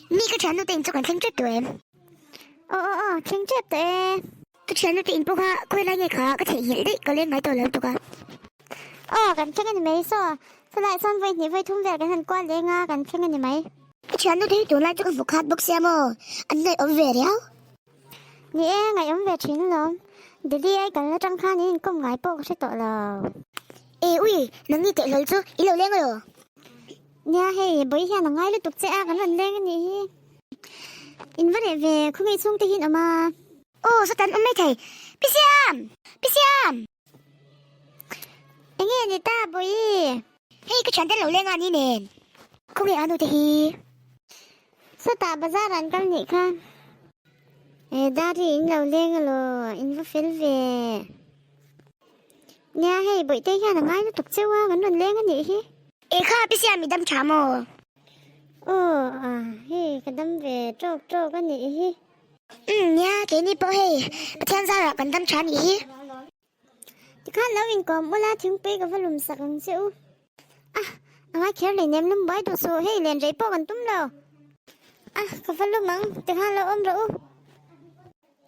Mi ka thiannu te in chu kan thleng tep tawh em? Aw aw aw, thleng tep tawh e. Ka thiannu te in pawh kha khawi lai nge kha ka theihnghilh daih ka leng ngai tawh lo lutuk a. Aw, kan thleng a ni mai saw. Chulaiah chuan vawi hnih vawi thum vel kan han kual leng a, kan thleng a ni mai. Ka thiannu te hi tunlai chu ka hmu khat bawk sia maw, an ngaihawm ve riau. Ni e, ngaihawm ve thin alawm. Delhi ai kalna atang khan in inkawm ngai pawh ka hre tawh lo. E ui, nangni teh hlawl chu i lo leng alaw? Nia hei, bawi hian a ngai lutuk che a, kan rawn leng a nih hi. In va reh ve, khawngaih chhung te hi in awm a. Aw, sawtan awm mai thei. Pi Siam! Pi Siam! Enge ni ta bawi? Hei ka thian te lo leng a ni nen. Khawngaih a nu te hi. Sawtah bazar an kal nih kha. E Dari in lo leng alaw, in va fel ve. Nia hei bawihte hian a ngai lutuk cheu a, kan rawn leng a nih hi. E kha pi Siam i dam tha maw? Aw a hei ka dam ve tawk tawk a nih hi. Umm nia keini pawh hei Pathian zarah kan dam tha nih hi. Tikhan lo inkawm ula thingpui ka va lum sak ang che u. A, a ngai kher lei nem lum buai duh suh, hei len rei pawh kan tum lo. A, ka va lum ang, tikhan lo awm rawh u.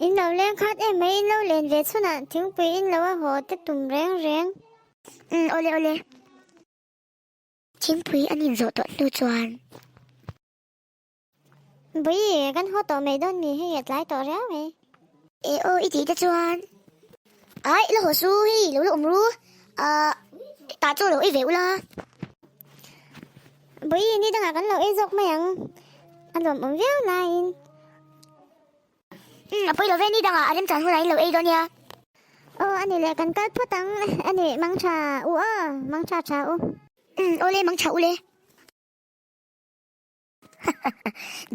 In lo leng khat em mai, in lo len ve chhunah thingpui in lo a haw te tum reng reng. Umm, awle awle. Thingpui an inzawh tawh hnu chuan. Bui, kan haw tawh mai dawn mi hei a tlai tawh riau mai. E aw i tih te chuan. Ai la haw su hei lo la awm ru ah tah chu lo ei ve ula. Bui, ni dangah kan lo ei zawk mai ang a lawmawm viau laiin. Umm a pawi lo ve ni dangah a remchan hunah in lo ei dawn nia. Aw a ni leh kan kal phawt ang a ni mangtha u aw mangtha tha u. Umm aw le mangtha u le.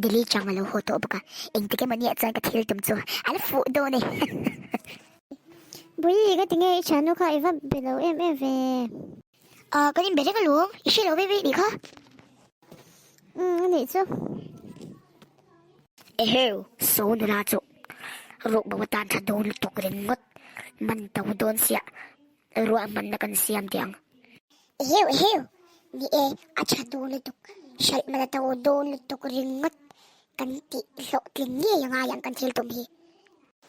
Delhi chang a lo haw tawh bawk a, engtik emaw nia chuan ka thil tum chu a la fuh dawn e. Bui, ka ti nge i thiannu kha i va be lo em em ve? Ah, kan inbe reng alawm, i hre lo ve ve nih kha. Umm, a nih chu. Eheu, saw nula chu ruk bo atan tha dawn lutuk ringawt, man to dawn siah ruahmanna kan siam teh ang. Eheu eheu, ni e, a tha dawn lutuk, hralh man a to dawn lutuk ringawt kan tih hlawhtling ngei a ngai ang kan thil tum hi.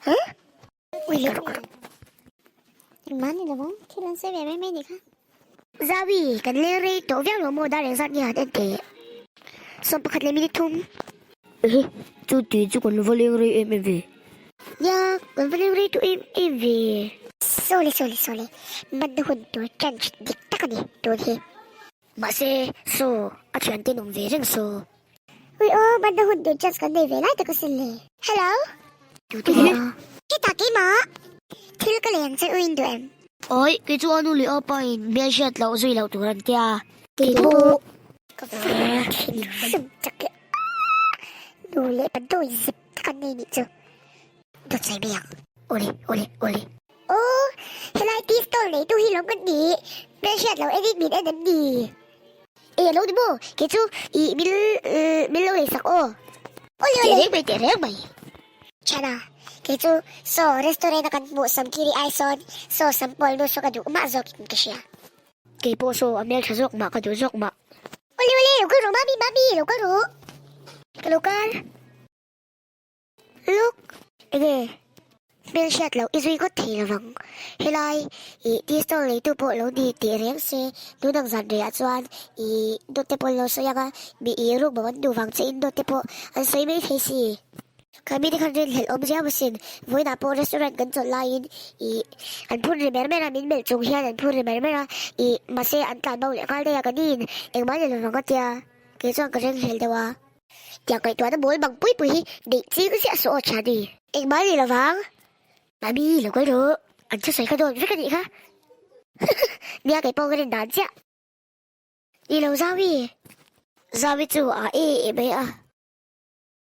Huh? Ui leh ruk ruk. Engmah ni lo ang, thil an sawi ve mai mai nih kha. Zawi, kan leng rei tawh viau lo maw dar engzat nge han en teh? 11 leh minute thum. Ehe, chu tih chu kan va leng rei em em ve. Nia, kan va leng rei tawh em em ve. Sawle sawle sawle, manna hun tur chance dik tak a ni tun hi. Mahse, saw, a thiante an awm ve reng saw. Ui aw, manna hun tur chance kan nei ve lai tak asin le. Hello. Tute nge a? Hetah keimah, thil ka lei ang che u in duh em? Awi, kei chu a nu leh a pa in hmel hriat loh zui loh tur an tia. Kei pawh. Ka va thinrim tak e. Nu leh pa dawi zep tak an nei nih chu. Dawt sawi mai ang. Awle, awle, awle. Aw, helai tea stall neitu hi lawm ka ni. Hmel hriat loh en in min en em ni? E lo ni maw? Kei chu i mil mil lo lei sak aw. Awle, awle. Teh reng mai, teh reng mai. Thiana, kei chu saw restaurant a kan hmuh Samkiri ai sawn saw Sampawl nu saw ka duh mah zawk in ka hria. Kei pawh saw a hmeltha zawk mah ka duh zawk mah. Awle awle lo kal rawh mami mami lo kal rawh. Ka lo kal. Look. Enge hmel hriat loh i zui ngawt thei lovang. Helai i tea stall neitu pawh lo ni tih reng se tunang zan rehah chuan i dawt te pawh an lo sawi ang a, mi i ruk bo an duh vang che in dawt te pawh an sawi mai thei si. Kha mite khan rinhlelh awm ziau asin, vawiinah pawh restaurant kan chawlh laiin ih an phun ri mer mer a, min melh chung hian an phun ri mer mer a, ih mahse an tlan bo leh nghal daih a, ka niin engmah ni lovang a tia, kei chuan ka ringhlel deuh a. Tiang ngaihtuahna mawl bang pui pui hi neih ching ziah suh aw Chhani. Engmah ni lovang, Mami lo kal rawh, an thusawi kha dawn vek a nih kha. Nia kei pawh ka rin dan chiah. Ni lo Zawi. Zawi chu a e e mai a.